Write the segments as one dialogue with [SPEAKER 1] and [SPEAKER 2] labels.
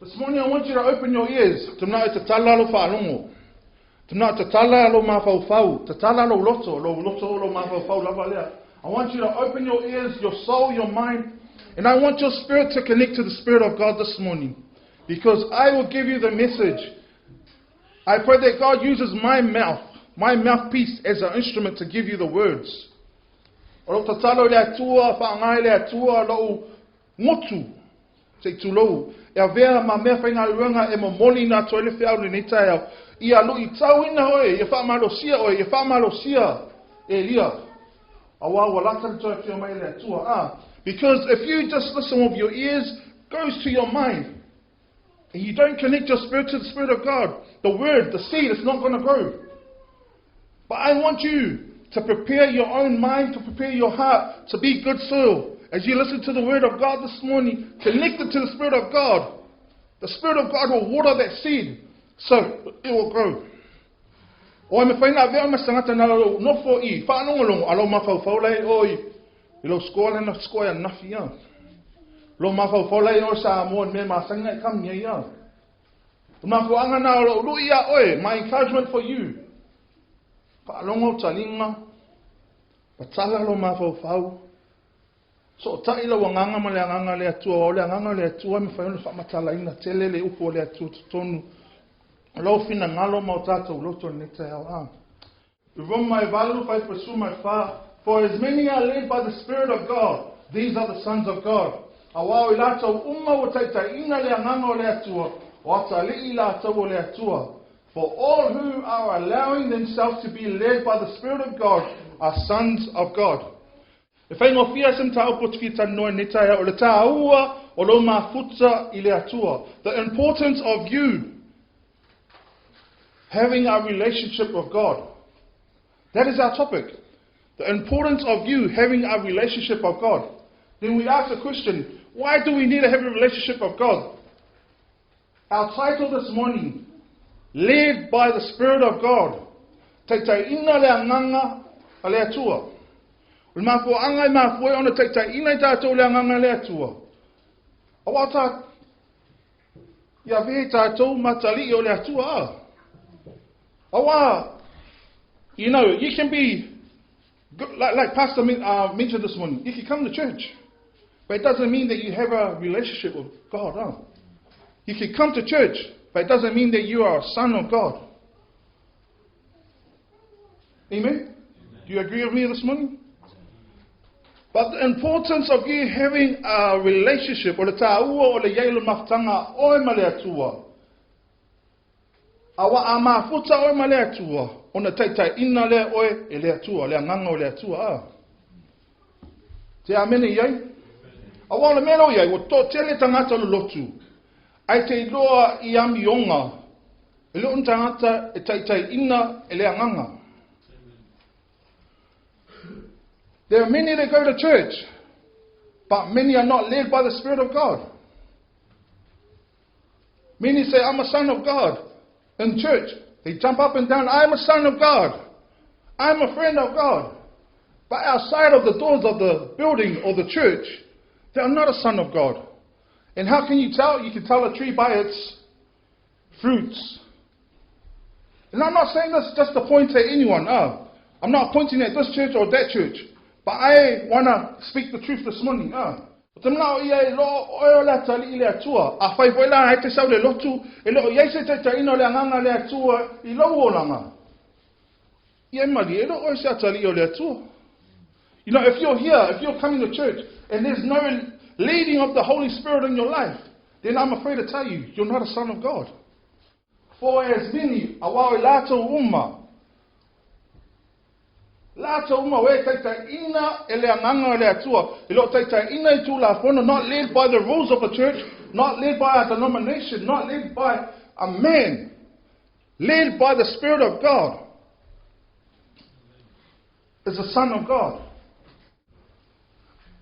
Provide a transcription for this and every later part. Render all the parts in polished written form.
[SPEAKER 1] This morning I want you to open your ears. Te mea e tatala lou faalogo. Te mea e tatala lou mafaufau. Tatala lou loto, lou loto o lou mafaufau lava lea. I want you to open your ears, your soul, your mind, and I want your spirit to connect to the Spirit of God this morning. Because I will give you the message. I pray that God uses my mouth, my mouthpiece, as an instrument to give you the words. O lou tatalo i le Atua, faaaoga e le Atua lou gutu, se i tulou, e avea ma mea faigaluega e momoliina atu ai le feau i lenei taeao, ia luitauina oe, ia faamalosia oe, ia faamalosia Elia, auā ua lata le toe afio mai o le Atua. A, because if you just listen with your ears, goes to your mind, and you don't connect your spirit to the Spirit of God, the word, the seed, it's not going to grow. But I want you to prepare your own mind, to prepare your heart to be good soil. As you listen to the word of God this morning, connected to the Spirit of God, the Spirit of God will water that seed so it will grow. O e mawhai na avea o masangata na lou nofo i whaalongolongo a lou mafaufau lai o i i lou skoa lena skoa ia nafi ia. Lou mafaufau lai o sa moa me masanga e kam ia ia. O mafuanga na o lou lui ia oe, my encouragement for you. Faalogo taliga, patala lou mafaufau, sootai lau agaga ma le agaga o le Atua, aua o le agaga o le Atua e mafai ona faamatalaina tele le upu o le Atua totonu o lau finagalo ma o tatou loto i lenei taeao. A. Roma e 8, 44, For as many are led by the Spirit of God, these are the sons of God. Auā o i latou uma ua taitaiina le agaga o le Atua, o atalii latou o le Atua. For all who are allowing themselves to be led by the Spirit of God are sons of God. E faigofie se mataupu ou te fia talanoa i lenei taeao, o le tāua o lou mafuta i le Atua. The importance of you having a relationship with God. That is our topic. The importance of you having a relationship of God. Then we ask the question, why do we need to have a relationship of God? Our title this morning, Led by the Spirit of God. Taitaiina le agaga a le Atua. O le mafuaaga e mafua ai ona taitaiina i tatou le agaga a le Atua. Auā ta, ia avea i tatou ma atalii o le Atua a. Auā, you know, you can be, like Pastor mentioned this morning, you can come to church, but it doesn't mean that you have a relationship with God. Huh? You can come to church, but it doesn't mean that you are a son of God. Amen? Do you agree with me this morning? But the importance of you having a relationship, o le tāua o le i ai o le mafutaga oe ma le Atua. Auā a mafuta oe ma le Atua, ona taitaiina lea oe e le Atua, le agaga o le Atua. A. Te amene i ai? Auā o le mea lea ua i ai, ua toatele tagata o le lotu, ae te iloa i amioga, e le o ni tagata e taitaiina e le agaga. There are many that go to church, but many are not led by the Spirit of God. Many say, I'm a son of God. In church, they jump up and down, I'm a son of God. I'm a friend of God. But outside of the doors of the building or the church, they are not a son of God. And how can you tell? You can tell a tree by its fruits. And I'm not saying this just to point at anyone. No. I'm not pointing at this church or that church. But I want to speak the truth this morning. No. O te manao ia e loa oe o le atalii i le Atua. Afai foi la e te sau i le lotu, e le o i ai se taitaiina o le agaga o le Atua i lou olaga. Ia e malie, e le o oe se atalii o le Atua. You know, if you're here, if you're coming to church, and there's no leading of the Holy Spirit in your life, then I'm afraid to tell you, you're not a son of God. For as many, auā o i latou uma, latou uma ua taitaiina e le agaga o le Atua, e le o taitaiina i Tulafono, not led by the rules of the church, not led by a denomination, not led by a man, led by the Spirit of God, is the Son of God.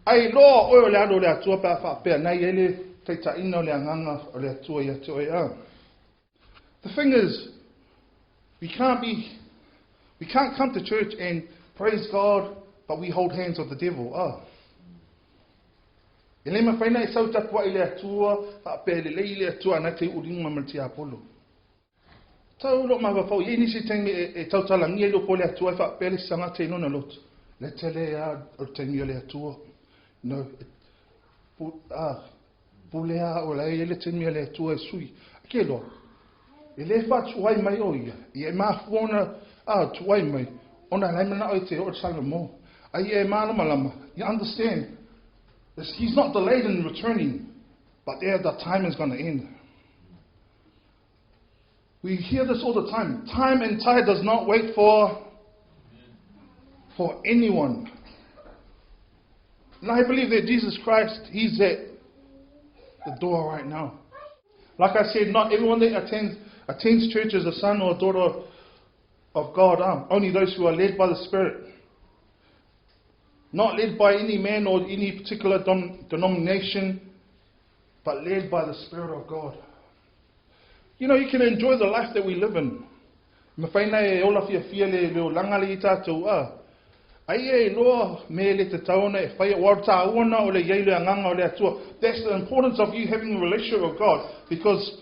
[SPEAKER 1] Ai loa oe o le alo o le Atua pe a faapea na i ai le taitaiina o le agaga o le Atua ia te oe a. The thing is, we can't be, we can't come to church and praise God, but we hold hands with the devil. Oh. E le mawhai na e sau tapua i le atua, whaapea le lei le atua na te ulinga ma te apolo. Tau lo mafaufau i nisi taimi e tautalagia i loko o le Atua e faapea le sanga te lona loto. Le tele a o le taimi o le Atua. No, pu, a, pule a o lai le taimi o le Atua e sui. Ke loa, e le whaatuai mai o ia, ia e mafuona a tuai mai, ona lai mana o te o te mo. Ai e malama lama, you understand, he's not delayed in returning, but there the time is going to end. We hear this all the time. Time and tide does not wait for anyone. And I believe that Jesus Christ, He's at the door right now. Like I said, not everyone that attends church is a son or a daughter of God. Only those who are led by the Spirit. Not led by any man or any particular denomination, but led by the Spirit of God. You know, you can enjoy the life that we live in. Mawhaina e ola fia fia le o langa le i tātou a. Ai e loa me le te taona e whai o tā uana o le iei le anganga o le atua. That's the importance of you having a relationship with God, because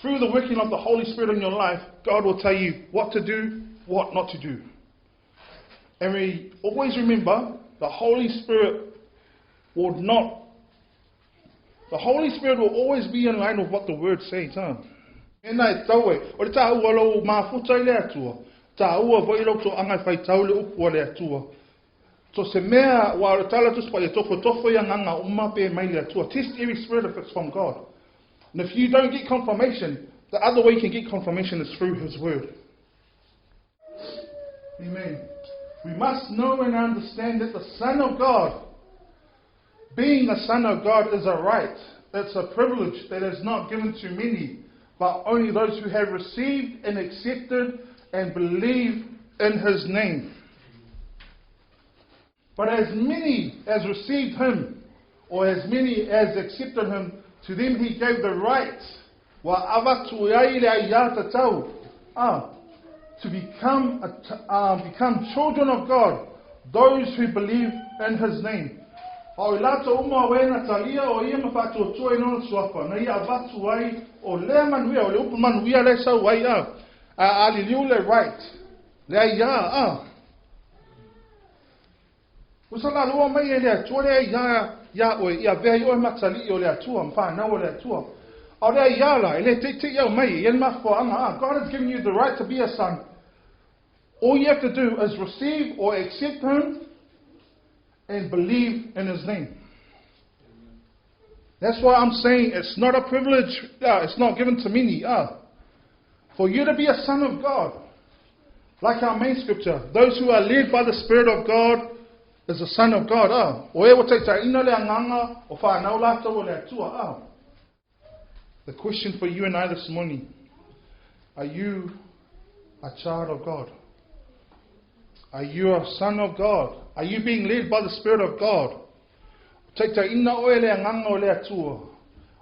[SPEAKER 1] through the working of the Holy Spirit in your life, God will tell you what to do, what not to do. And we always remember the Holy Spirit will not, the Holy Spirit will always be in line with what the Word says. Huh? E nai tau e, o le tā ua lau mafuta i le atua, tā ua voi lau to anga whai tau le upu o le atua. So se mea, wa o le tala tusi pa ia tofo tofo ia nganga uma pe mai le atua. Test every spirit if it's from God. And if you don't get confirmation, the other way you can get confirmation is through His Word. Amen. We must know and understand that the Son of God, being a Son of God is a right. It's a privilege that is not given to many, but only those who have received and accepted and believe in His name. But as many as received Him, or as many as accepted Him, to them He gave the right, wa avatu ai le ai ia tau, to become children of God, those who believe in His name. O i lata uma wena talia o ia mawhātua i nona tuapa, na ia avatu ai o lea manuia, o le upu manuia le sau ai a, a liliu le right, le ai ia a. Usa la lua mai e le atua le ai ia ia oe, ia vea i oe matali o le atua, mwhanau o le atua. O le ai ia la, e le te te iau mai, e le mafuanga a. God has given you the right to be a son. All you have to do is receive or accept Him and believe in His name. That's why I'm saying it's not a privilege, it's not given to many. For you to be a son of God, like our main scripture, those who are led by the Spirit of God is a son of God. O e o te ina le anganga, o whanau lātou o le atua. The question for you and I this morning, are you a child of God? Are you a son of God? Are you being led by the Spirit of God? Te ta ina oe le anganga o le atua.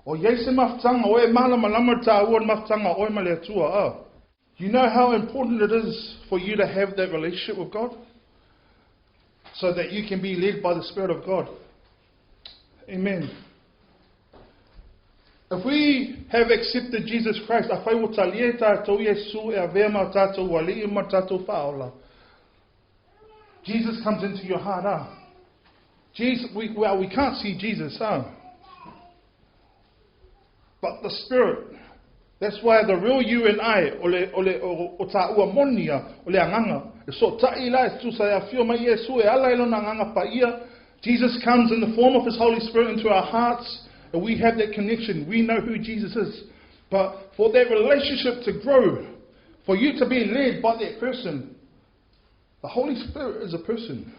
[SPEAKER 1] O iei se mafutanga, o e malama lama tā ua mafutanga oe ma le atua. You know how important it is for you to have that relationship with God? So that you can be led by the Spirit of God. Amen. If we have accepted Jesus Christ, a whai o talia tātou Yesu e a vea ma tātou wali ma tātou whaola. Jesus comes into your heart. Jesus, we can't see Jesus, huh? But the Spirit. That's why the real you and I, o le, o le, o tā ua monia, o le anganga, e so ta'i la e tusa e a whio mai Yesu e ala e lona anganga pa ia. Jesus comes in the form of His Holy Spirit into our hearts, and we have that connection. We know who Jesus is. But for that relationship to grow, for you to be led by that person, the Holy Spirit is a person.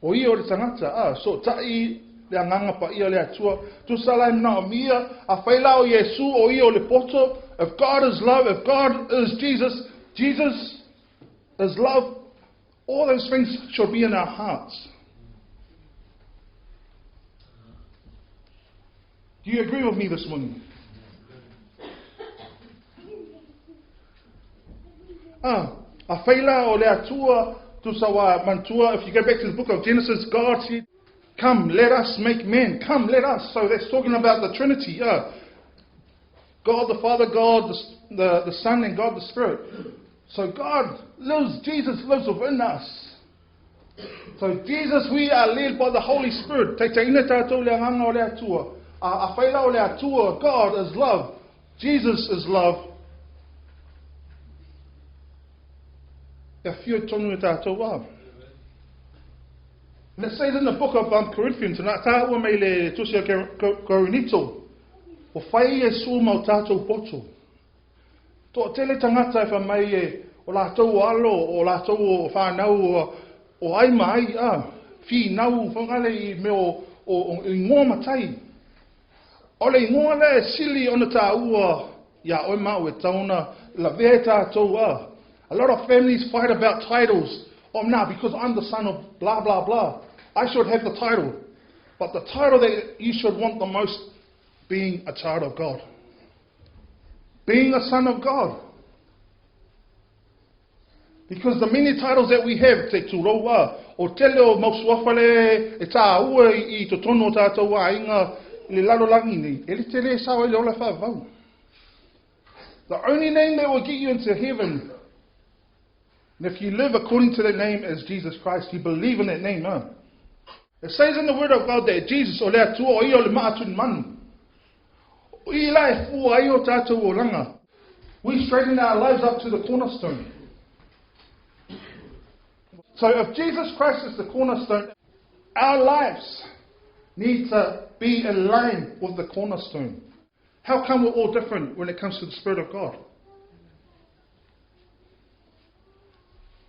[SPEAKER 1] O ia o le tangata, so ta'i le anganga pa ia le atua. Tusa lai mna o mia, a whaila o Yesu o ia o le poto. If God is love, if God is Jesus, Jesus is love, all those things shall be in our hearts. Do you agree with me this morning? A whaila o le atua, tusa wa mantua, if you go back to the book of Genesis, God said, Come, let us make man. Come, let us. So that's talking about the Trinity. Yeah. God the Father, God the Son, and God the Spirit. So God lives, Jesus lives within us. So Jesus, we are led by the Holy Spirit. Te te ina tātou le anganga o le atua. A whaila o le atua, God is love. Jesus is love. E whio tonu e tātou wā. And it says in the book of Corinthians, na tāua mei le tusi o Korinito, o whai e sū mau tātou poto. Tō tele tangata e whamai e o lātou o alo, o lātou o whānau, o ai mai, a, whii nau, whangale i me o i ngoa matai. O le ingoa le sili ona tāua ia oe mau e tauna la vea tātou a. A lot of families fight about titles. Oh, no, because I'm the son of blah, blah, blah. I should have the title. But the title that you should want the most, being a child of God. Being a son of God. Because the many titles that we have, te tūroua, o tele o mausuafale, e tā ua i totono tātou a inga le lalo langi nei, e le tele sawa i le ola whaavau. The only name that will get you into heaven, and if you live according to that name as Jesus Christ, you believe in that name, huh? It says in the Word of God that Jesus, o le atua o ia o le maatun manu. O i la e fua ai o tātou o langa. We straighten our lives up to the cornerstone. So if Jesus Christ is the cornerstone, our lives need to be in line with the cornerstone. How come we're all different when it comes to the Spirit of God?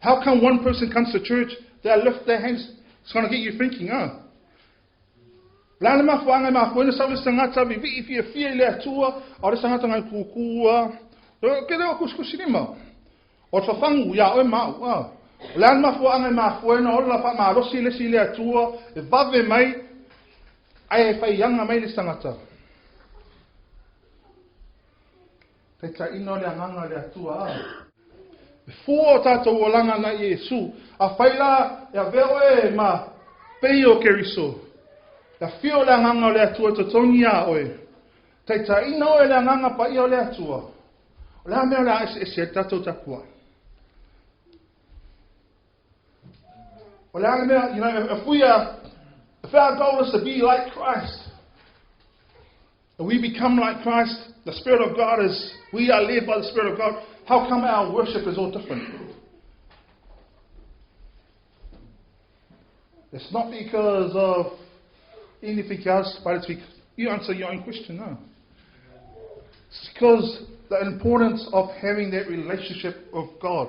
[SPEAKER 1] How come one person comes to church, they lift their hands? It's going to get you thinking, huh? La le mafuanga mafuena sa le sangata vi vi fia fia le atua, o le sangata ngai kukua. Ke leo kuskusinima. O te whangu ia oe mau. O le ana mafuanga mafuena o la wha marosi le si le atua, e vave mai, ai e whai anga mai le sangata. Te ta ino le anganga le atua. E fua o tātou o langa na Iesu. A whaila e a veo e ma pei o Keriso. E whio le anganga o le atua totongi a oe. Te ta ino e le anganga pa ia o le atua. O le amea o le a ese e tātou tapua. O le amea, you know, if our goal is to be like Christ, and we become like Christ, the Spirit of God is, we are led by the Spirit of God, how come our worship is all different? It's not because of anything else, but it's because you answer your own question, no. It's because the importance of having that relationship with God.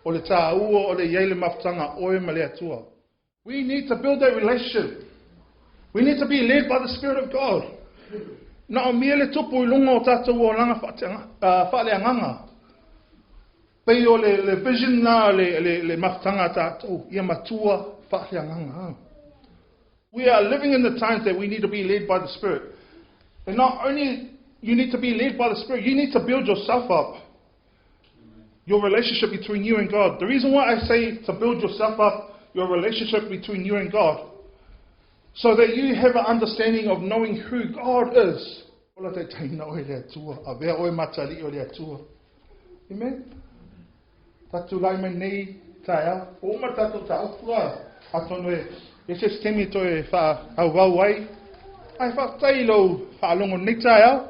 [SPEAKER 1] O le tāua, o le iele mafutanga, oe ma le atua. We need to build that relationship. We need to be led by the Spirit of God. Na o mia le tupu i lunga o tātou o langa whaaleanganga. Pei o le vision na le mafutanga tātou, ia matua whaaleanganga. We are living in the times that we need to be led by the Spirit. And not only you need to be led by the Spirit, you need to build yourself up. Your relationship between you and God. The reason why I say to build yourself up, your relationship between you and God, so that you have an understanding of knowing who God is. Amen. Tatu lai mai nei taia, o ma tatu ta upua, atono e ese stemi to e wha au wau ai, ai wha tailo wha longo nei taia,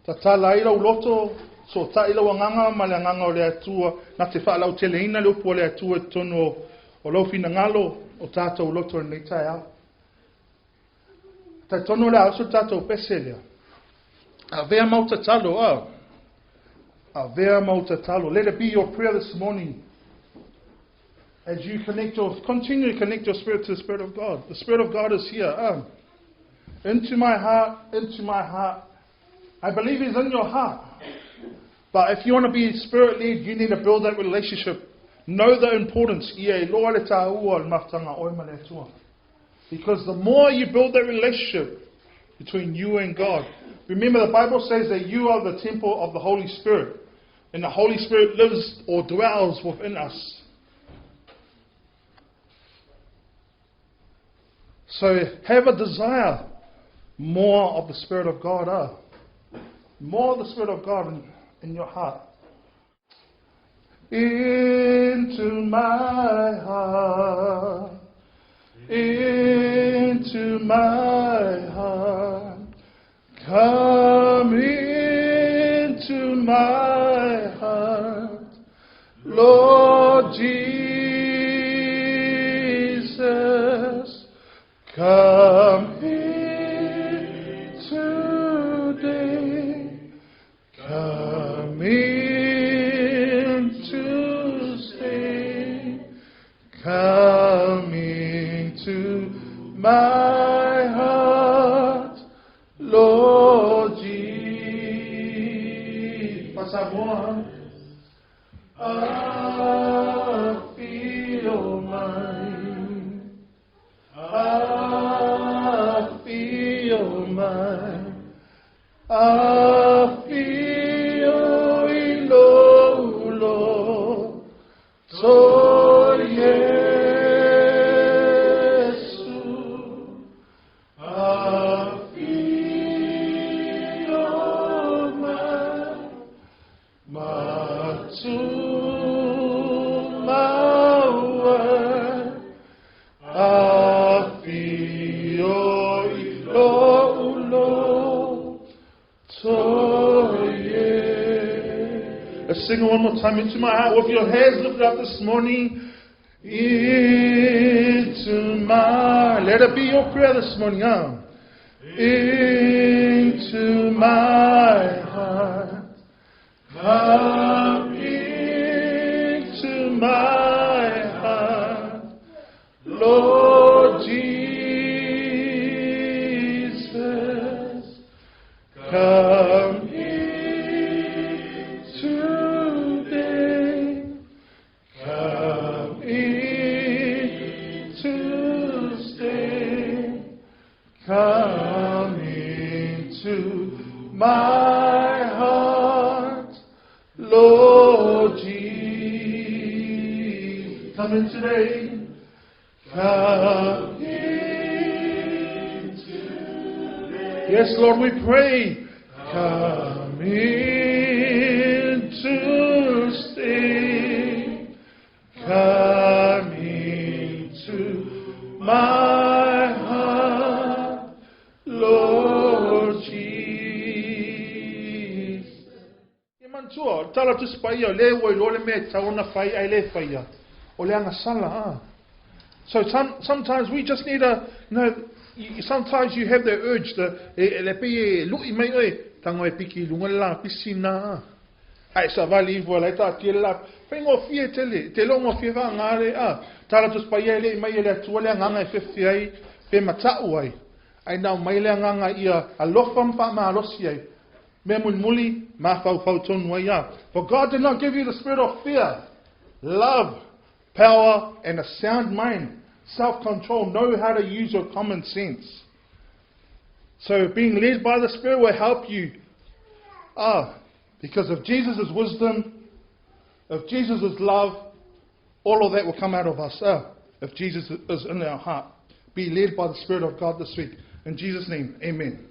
[SPEAKER 1] ta lai lau loto, so ta ilo anganga ma le anganga o le atua, na te wha lau tele ina le upu o le atua tono o lau whina o tātou loto nei taia. Tai tono le aso tātou pese lea. A vea mauta talo, a. A vea mauta talo. Let it be your prayer this morning. As you continue to connect your spirit to the Spirit of God. The Spirit of God is here. Into my heart, into my heart. I believe He's in your heart. But if you want to be Spirit-led, you need to build that relationship. Know the importance. Because the more you build that relationship between you and God, remember the Bible says that you are the temple of the Holy Spirit. And the Holy Spirit lives or dwells within us. So have a desire more of the Spirit of God. More of the Spirit of God in your heart. Into my heart, into my heart, come into my heart, Lord Jesus, come here today, come in to stay, come into my heart, Lord Jesus. Faa-Samoa. Afio mai, afio mai, afio i lou loto Iesu. Afio mai, ma tumau ai, afio i lou loto Iesu. Let's sing it one more time. Into my heart with your hands lifted up this morning. Into my, let it be your prayer this morning, huh? Into my heart, come into my heart, Lord Jesus, come in today, come in to stay, come into my heart, Lord Jesus. Come in today. Come in today. Yes, Lord, we pray. Come in to stay. Come into my heart, Lord Jesus. E manatua, tala Tusi Paia, le ua iloa le mea e tatau ona fai ae le faia. O le agasala. So sometimes we just need a, you, sometimes you have the urge, the, e, le pe e lui mai oe, tago e piki i luga le lapisi na. Ae savali ifo la e taatia le la. Faigofie tele, te iloa gofie faaaga le a. Tala Tusi Paia e le i mai e le Atua le agaga e fefe ai, pe matau ai. Ae na aumai le agaga ia alofa ma faamalosi ai. Mea mulimuli, mafaufau tonu ai a. For God did not give you the spirit of fear, love, power, and a sound mind. Self-control, know how to use your common sense. So being led by the Spirit will help you. Because if Jesus is wisdom, if Jesus is love, all of that will come out of us. If Jesus is in our heart. Be led by the Spirit of God this week. In Jesus' name, amen.